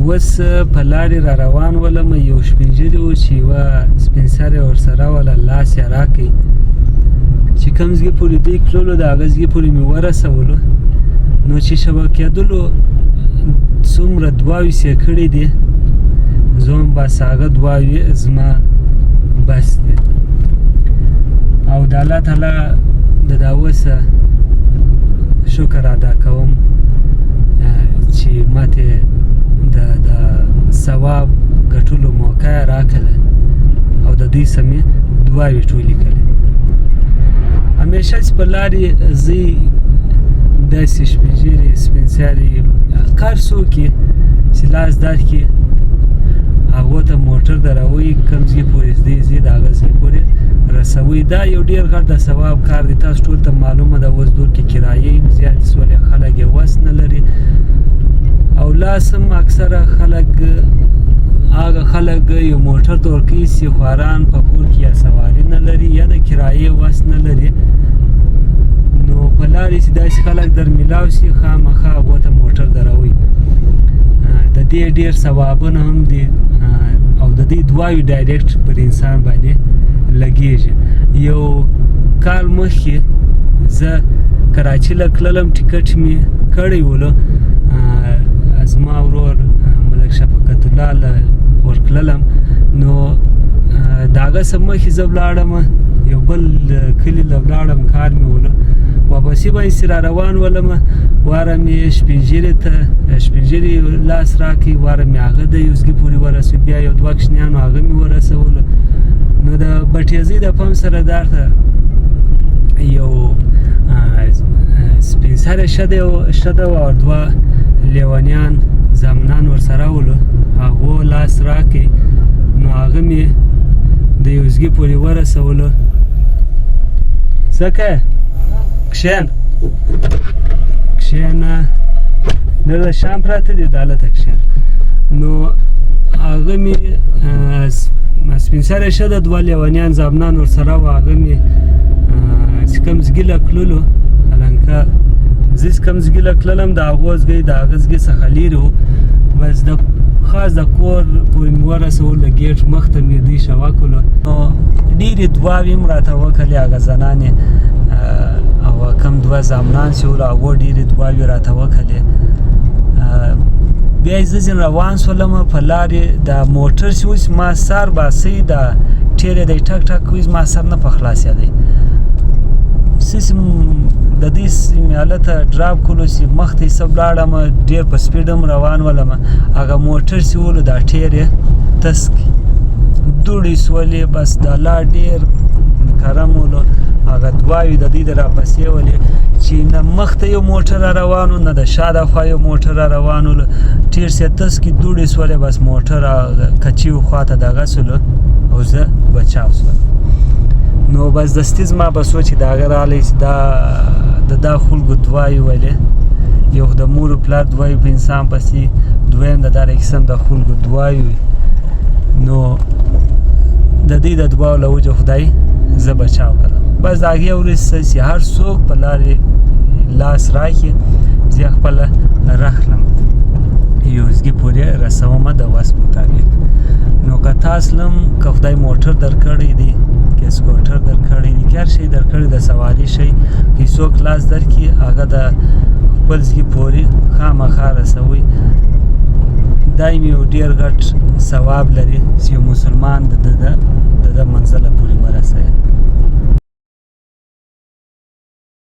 اوس په لارې را روان ولم، یو سپینږیری و چې یوه سپین سرې ورسره وله، لاس یې راکړ چې کوم ځای پورې دوی تللو د هغه ځای پورې مې ورسولو. نو چې شوه کېدلو څومره دعاوې یې کړې دي، زه هم بس هغه دعاوې زما بس دي. او د الله تعالی د دا اوسه شکر ادا کوم چې ماته د ثواب ګټلو موقع یې راکړله او د دوی سره مې دعاوې ټولې کړې. همیشه چې په لارې ځئ داسې سپین سپین سرې کار څوک یې چې لاس درکړي، هغو ته موټر دروئ، کوم ځای پورې دی ځي د هغه ځای پورې رسوي. دا یو ډېر غټ د ثواب کار دی. تاسو ټول ته معلومه ده اوس دور کې کرایې هم زیاتې سولې، خلک یې وس نه لري او لاس هم اکثره خلک هغه خلک یو موټر ته ورکوي چې خواران په کور کې یا سواري نه لري یا د کرایې وس نه لري. نو په لارې چې داسې خلک در میلاو شي، خامخا هغو ته موټر دروئ. د دې ډېر ثوابونه هم دي او د دې دعاوې direct پر انسان باندې لګېږي. یو کال مخکې زه کراچي له تللم، ټیکټ مې کړی ولو، زما ورور ملک شفقت الله له ورتللم. نو د هغه څه مخکې زه ولاړم یو بل کلي له ولاړم، کار مې ولو. واپسې باندې چې را روان ولم، واره مې سپینږیري ته سپینږیري لاس راکړ، واره مې هغه د یو ځګي پورې ورسو، بیا یو دوه کوچنیانو هغه مې ورسولو. نو د بټیزۍ د پم سره درته یو سپین سرې ښځه وه او دوه لیونیان زامنان ورسره ولو، هغو لاس راکړ، نو هغه مې د یو ځګي پورې ورسولو. څه کوې؟ کښېن کښېنه، دلته شام پراته دي، دالته کښېن. نو هغه مې سپین سرې ښځه دوه لیونیان زامنان ورسره وه، هغه مې چې کوم ځګي له تللو، حالانکه زه چې کوم ځګي له تللم د هغو ځګی د هغه ځګي څخه لیرې و، بس د خاص د کور پورې مې ورسول، د ګېټ مخته مې دوی شوه کولو. نو ډېرې دعاوې هم راته وکړلې هغه زنانې او کوم دوه زامنان چې ول، هغو ډېرې دعاوې راته وکړلې. بیا زه ځین روان سولم په لارې، د موټر چې اوس ما سر باسي د ټیرې دی ټک ټک کوي، زما سر نه په خلاصېدی. سیسم د دې سیمې هلته ډراپ کولو چې مخته یې څه ولاړم، ډېر په سپیډ هم روان ولم، هغه موټر چې ولو دا ټیر یې تس کړي، دوړې سولې. بس د الله ډېر کرم ولو، هغه دعاوې د دوی د راپسې ولې چې نه مخته یو موټر را روان و، نه د شا د خوا یو موټر را روان و، ټیر سې تس کړي، دوړې سولې. بس موټر کچیو خواته دغه سولو او زه بچاو سولم. نو بس دستي زما به سوچ چې د هغه راغلی چې دا د دا خلکو دعاوې ولې، یو خو د مور و پلار دعاوې په انسان پسې، دویم د دغه قسم د خلکو دعاوې وي. نو د دې د دعاو له وجې خدای زه بچاو کړم. بس د هغې وروسته چې هر څوک په لارې لاس راکړي، زه خپله راخلم یو ځګي پورې رسوم د وس مطابق. نو که تاسو لم که خدای موټر درکړی دی، که سکوټر درکړی دی، که هر شی درکړی د سواري شی، که څوک لاس درکړي هغه د خپل ځګي پورې خامخا رسوي. دا یو ډېر غټ ثواب لري چې یو مسلمان د